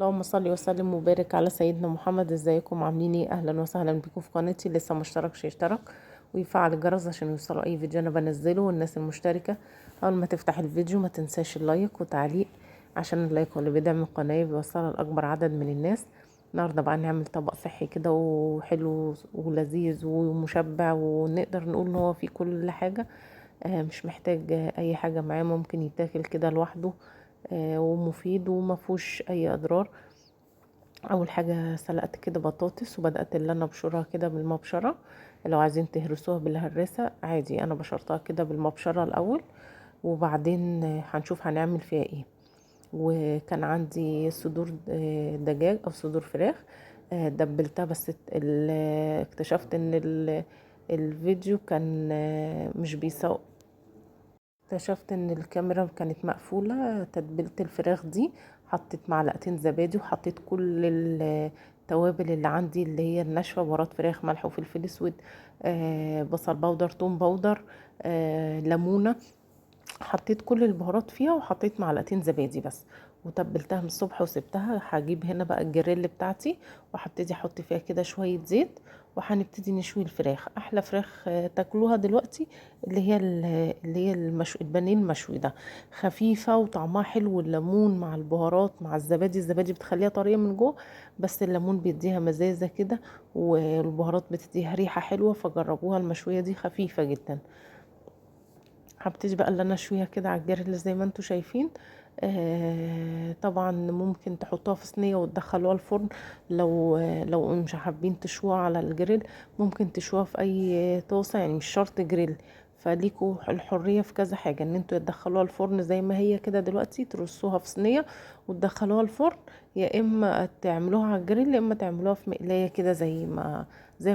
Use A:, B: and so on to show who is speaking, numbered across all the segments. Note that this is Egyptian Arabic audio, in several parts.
A: اللهم صل وسلم وبارك على سيدنا محمد. ازيكم عاملين ايه؟ اهلا وسهلا بكم في قناتي. لسه ما اشتركش يشترك ويفعل الجرس عشان يوصلوا اي فيديو انا بنزله. والناس المشتركة اول ما تفتح الفيديو ما تنساش ال like وتعليق، عشان ال like هو اللي بيدعم القناة بيوصلها لاكبر عدد من الناس. النهارده بقى نعمل طبق صحي كده وحلو ولذيذ ومشبع، ونقدر نقول ان هو فيه كل حاجة، مش محتاج اي حاجة معاه، ممكن يتاكل كده لوحده، ومفيد وما فيهوش اي اضرار. اول حاجة سلقت كده بطاطس وبدات اللي انا ابشرها كده بالمبشره، لو عايزين تهرسوها بالهراسه عادي، انا بشرتها كده بالمبشره الاول وبعدين هنشوف هنعمل فيها ايه. وكان عندي صدور دجاج او صدور فراخ، دبلتها، بس اكتشفت ان الفيديو كان مش بيصور، اكتشفت ان الكاميرا كانت مقفولة. تتبيلة الفراخ دي حطيت معلقتين زبادي وحطيت كل التوابل اللي عندي اللي هي الناشفة، بهارات فراخ، ملح وفلفل اسود، بصل powder، توم powder، ليمونة، حطيت كل البهارات فيها وحطيت معلقتين زبادي بس، وتبلتها من الصبح وسبتها. هجيب هنا بقى الجريل بتاعتي وهبتدي احط فيها كده شوية زيت، وهنبتدي نشوي الفراخ. احلى فراخ تاكلوها دلوقتي اللي هي البانيه المشوي ده، خفيفة وطعمها حلو، والليمون مع البهارات مع الزبادي، الزبادي بتخليها طرية من جوه بس الليمون بيديها مزازه كده، والبهارات بتديها ريحه حلوة، فجربوها المشويه دي خفيفة جدا. هبتدي بقى اللي انا اشويها كده على الجريل زي ما انتم شايفين. طبعا ممكن تحطوها في صينية وتدخلوها الفرن، لو مش حابين تشوها على الجريل ممكن تشوها في اي طاسه، يعني مش شرط جريل، فليكوا الحرية في كذا حاجة، ان انتوا تدخلوها الفرن زي ما هي كده دلوقتي، ترصوها في صينية وتدخلوها الفرن، يا اما تعملوها على الجريل يا اما تعملوها في مقلايه كده زي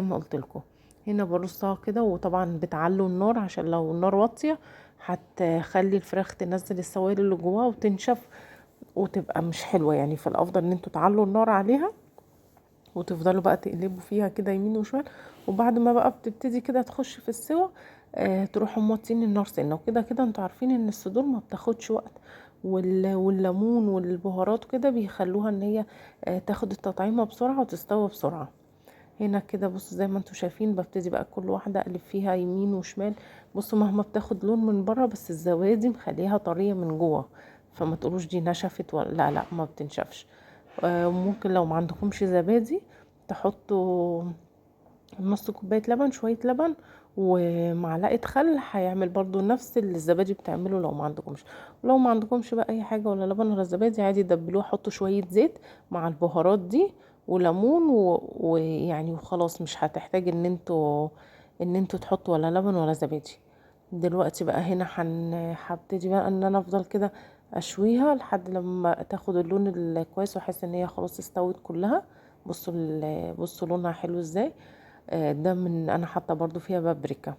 A: ما قلت لكم. هنا برصها كده، وطبعا بتعلوا النار عشان لو النار واطية هتخلي الفراخ تنزل السوائل اللي جواها وتنشف وتبقى مش حلوة يعني، فالافضل ان انتوا تعلوا النار عليها وتفضلوا بقى تقلبوا فيها كده يمين وشمال، وبعد ما بقى بتبتدي كده تخش في السوا، تروحوا موطين النار سنة وكده. كده انتوا عارفين ان الصدور ما بتاخدش وقت، والليمون والبهارات كده بيخلوها ان هي تاخد التطعيمه بسرعة وتستوي بسرعة. هنا كده بصوا زي ما انتوا شايفين ببتدي بقى كل واحدة اقلب فيها يمين وشمال. بصوا مهما بتاخد لون من بره بس الزبادي مخليها طرية من جوه، فما تقولوش دي نشفت ولا لا، لا ما بتنشفش. ممكن لو ما عندكمش زبادي تحطوا نص كوباية لبن، شوية لبن ومعلقة خل، هيعمل برضو نفس اللي الزبادي بتعمله لو ما عندكمش. ولو ما عندكمش بقى اي حاجة ولا لبن ولا زبادي عادي دبلوه، حطوا شوية زيت مع البهارات دي وليمون ويعني وخلاص، مش هتحتاج ان انتوا تحطوا ولا لبن ولا زبادي. دلوقتي بقى هنا هبتدي بقى ان انا افضل كده اشويها لحد لما تاخد اللون الكويس واحس ان هي خلاص استوت كلها. بصوا لونها حلو ازاي. ده من انا حاطه برضو فيها بابريكا.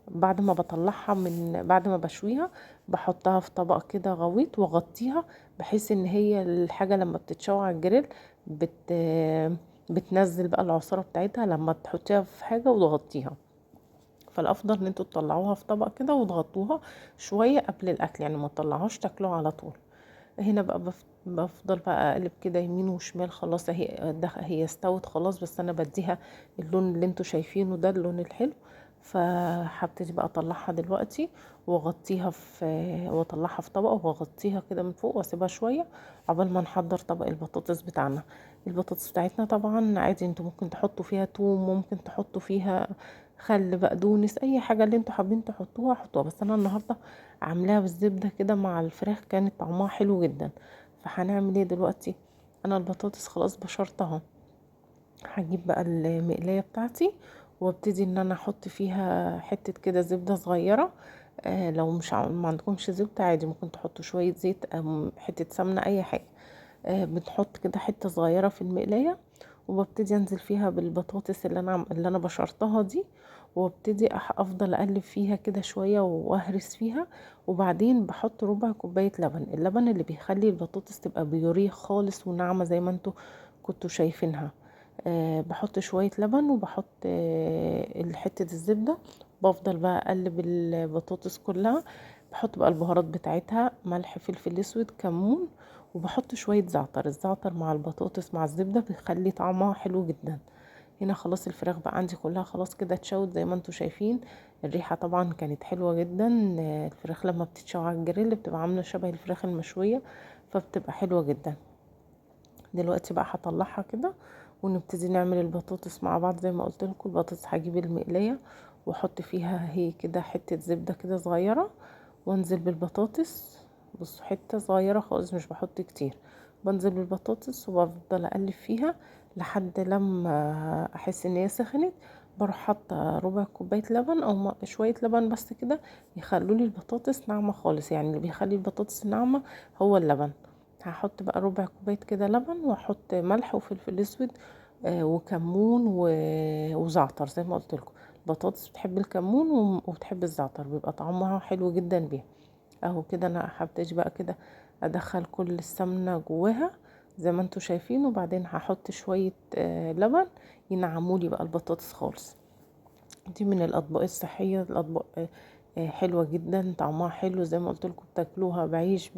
A: بعد ما بطلعها من بعد ما بشويها بحطها في طبق كده غويط واغطيها، بحيث ان هي الحاجة لما بتتشوى على الجريل بتنزل بقى العصاره بتاعتها لما تحطيها في حاجة وتغطيها. فالافضل ان انتوا تطلعوها في طبق كده وتغطوها شوية قبل الاكل، يعني ما تطلعوهاش تاكلوها على طول. هنا بقى بفضل بقى اقلب كده يمين وشمال. خلاص هي استوت خلاص، بس انا بديها اللون اللي انتوا شايفينه ده، اللون الحلو. فهبتدي بقى اطلعها دلوقتي واغطيها في، واطلعها في طبق واغطيها كده من فوق واسيبها شوية عقبال ما نحضر طبق البطاطس بتاعنا. البطاطس بتاعتنا طبعا عادي انتوا ممكن تحطوا فيها توم، ممكن تحطوا فيها خل، بقدونس، اي حاجة اللي انتوا حابين تحطوها حطوها، بس انا النهارده عاملاها بالزبده كده مع الفراخ، كانت طعمها حلو جدا. فهنعمل ايه دلوقتي؟ انا البطاطس خلاص بشرتها، هجيب بقى المقلايه بتاعتي وابتدي ان انا احط فيها حتة كده زبدة صغيرة. لو مش ما عندكمش زبدة عادي ممكن تحطوا شوية زيت او حتة سمنه، اي حاجة. بنحط كده حتة صغيرة في المقلايه وببتدي انزل فيها بالبطاطس اللي انا بشرتها دي، وابتدي افضل اقلب فيها كده شوية واهرس فيها. وبعدين بحط ربع كوباية لبن، اللبن اللي بيخلي البطاطس تبقى بيوريه خالص وناعمه زي ما انتوا كنتوا شايفينها. بحط شوية لبن وبحط حتة الزبدة، بفضل بقى اقلب البطاطس كلها. بحط بقى البهارات بتاعتها، ملح، فلفل اسود، كمون، وبحط شوية زعتر. الزعتر مع البطاطس مع الزبدة بيخلي طعمها حلو جدا. هنا خلاص الفراخ بقى عندي كلها خلاص كده اتشوت زي ما انتم شايفين. الريحة طبعا كانت حلوة جدا. الفراخ لما بتتشوي على الجريل بتبقى عاملة شبه الفراخ المشوية، فبتبقى حلوة جدا. دلوقتي بقى هطلعها كده ونبتدي نعمل البطاطس مع بعض. زي ما قلت لكم البطاطس هجيب المقلاية واحط فيها هي كده حتة زبدة كده صغيرة، وانزل بالبطاطس. بصوا حتة صغيرة خالص، مش بحط كتير. بنزل بالبطاطس وبفضل اقلب فيها لحد لما احس ان هي سخنت. بروح حاطه ربع كوباية لبن او شوية لبن بس كده، يخلوا لي البطاطس ناعمة خالص. يعني اللي بيخلي البطاطس ناعمة هو اللبن. هحط بقى ربع كوباية كده لبن، واحط ملح وفلفل اسود وكمون وزعتر. زي ما قلت لكم البطاطس بتحب الكمون وبتحب الزعتر، بيبقى طعمها حلو جدا بيها. اهو كده انا هبتدي بقى كده ادخل كل السمنة جواها زي ما انتم شايفين، وبعدين هحط شوية لبن ينعمولي بقى البطاطس خالص. دي من الاطباق الصحية، الاطباق حلوة جدا، طعمها حلو زي ما قلت لكم. بتاكلوها بعيش،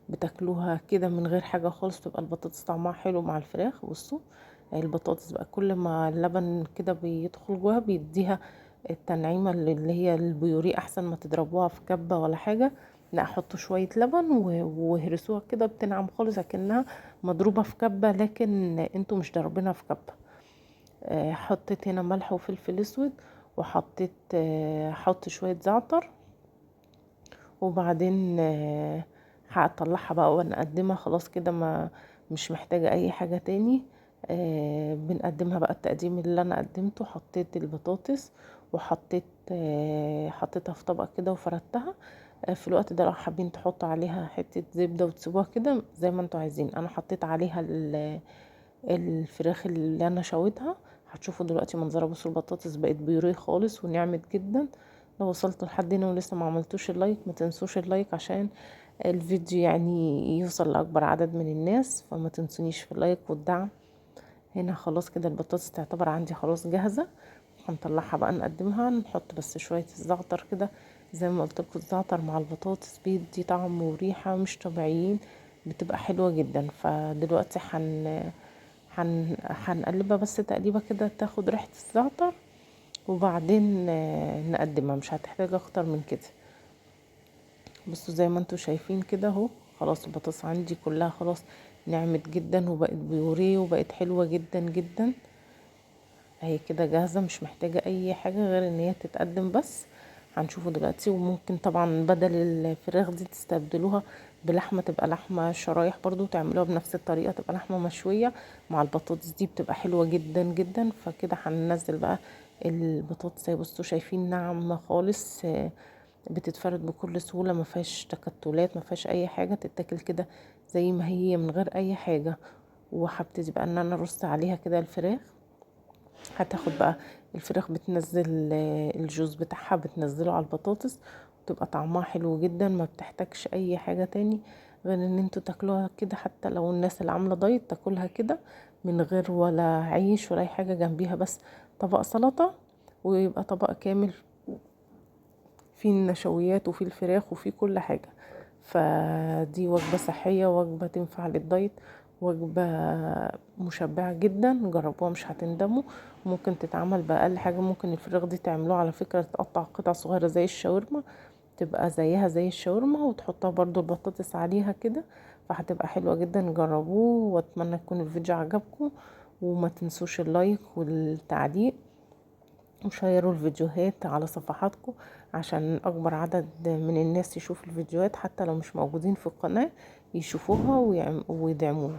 A: بتاكلوها كده من غير حاجة خالص، تبقى البطاطس طعمها حلو مع الفراخ. بصوا البطاطس بقى كل ما اللبن كده بيدخل جواها بيديها التنعيمه اللي هي البيوريه، احسن ما تضربوها في كبه ولا حاجة. لا، حطوا شوية لبن وهرسوها كده، بتنعم خالص اكنها مضروبة في كبه، لكن انتوا مش ضاربينها في كبه. حطيت هنا ملح وفلفل اسود، وحطيت حط شوية زعتر، وبعدين هطلعها بقى ونقدمها. خلاص كده ما مش محتاجه اي حاجة تاني. بنقدمها بقى التقديم اللي انا قدمته. حطيت البطاطس وحطيت حطيتها في طبق كده وفردتها. في الوقت ده لو حابين تحطوا عليها حتة زبدة وتسيبوها كده زي ما انتوا عايزين. انا حطيت عليها الفراخ اللي انا شويتها، هتشوفوا دلوقتي منظرها. بصوا البطاطس بقت بيوريه خالص ونعمت جدا. لو وصلتوا لحد هنا ولسه ما عملتوش ال like، ما تنسوش ال like عشان الفيديو يعني يوصل لاكبر عدد من الناس، فما تنسونيش في ال like والدعم. هنا خلاص كده البطاطس تعتبر عندي خلاص جاهزة. هنطلعها بقى نقدمها. نحط بس شوية الزعتر كده زي ما قلت لكم، الزعتر مع البطاطس بيدي طعم وريحة مش طبيعيين، بتبقى حلوة جدا. فدلوقتي هنقلبها بس تقليبة كده تاخد ريحة الزعتر، وبعدين نقدمها، مش هتحتاج اكتر من كده. بصوا زي ما انتوا شايفين كده اهو، خلاص البطاطس عندي كلها خلاص نعمت جدا وبقت بيوريه وبقت حلوة جدا جدا. اهي كده جاهزة، مش محتاجة اي حاجة غير ان هي تتقدم بس. هنشوفه دلوقتي. وممكن طبعا بدل الفراخ دي تستبدلوها بلحمة، تبقى لحمة شرايح برضو، تعملوها بنفس الطريقة، تبقى لحمة مشوية مع البطاطس دي، بتبقى حلوة جدا جدا. فكده هننزل بقى البطاطس. بصوا شايفين ناعمة خالص، بتتفرد بكل سهولة، ما فيهاش تكتلات، ما فيهاش اي حاجة، تتاكل كده زي ما هي من غير اي حاجة. وهبتدي بقى ان انا ارص عليها كده الفراخ. هتاخد بقى الفراخ، بتنزل الجوز بتاعها، بتنزله على البطاطس، وتبقى طعمها حلو جدا، ما بتحتاجش اي حاجة تاني غير ان انتوا تاكلوها كده. حتى لو الناس اللي عاملة دايت تاكلها كده من غير ولا عيش ولا اي حاجة جنبيها، بس طبق سلطة، ويبقى طبق كامل فيه النشويات وفيه الفراخ وفيه كل حاجة. فدي وجبة صحية، وجبة تنفع للدايت، وجبة مشبعة جدا، جربوها مش هتندموا. ممكن تتعمل بأقل حاجة. ممكن الفراخ دي تعملوها على فكرة تقطع قطع صغيرة زي الشاورما، تبقى زيها زي الشاورما، وتحطها برضو البطاطس عليها كده، فهتبقى حلوة جدا. جربوه، واتمنى يكون الفيديو عجبكم، وما تنسوش ال like والتعليق، وشيروا الفيديوهات على صفحاتكم عشان اكبر عدد من الناس يشوف الفيديوهات، حتى لو مش موجودين في القناة يشوفوها ويدعمونا.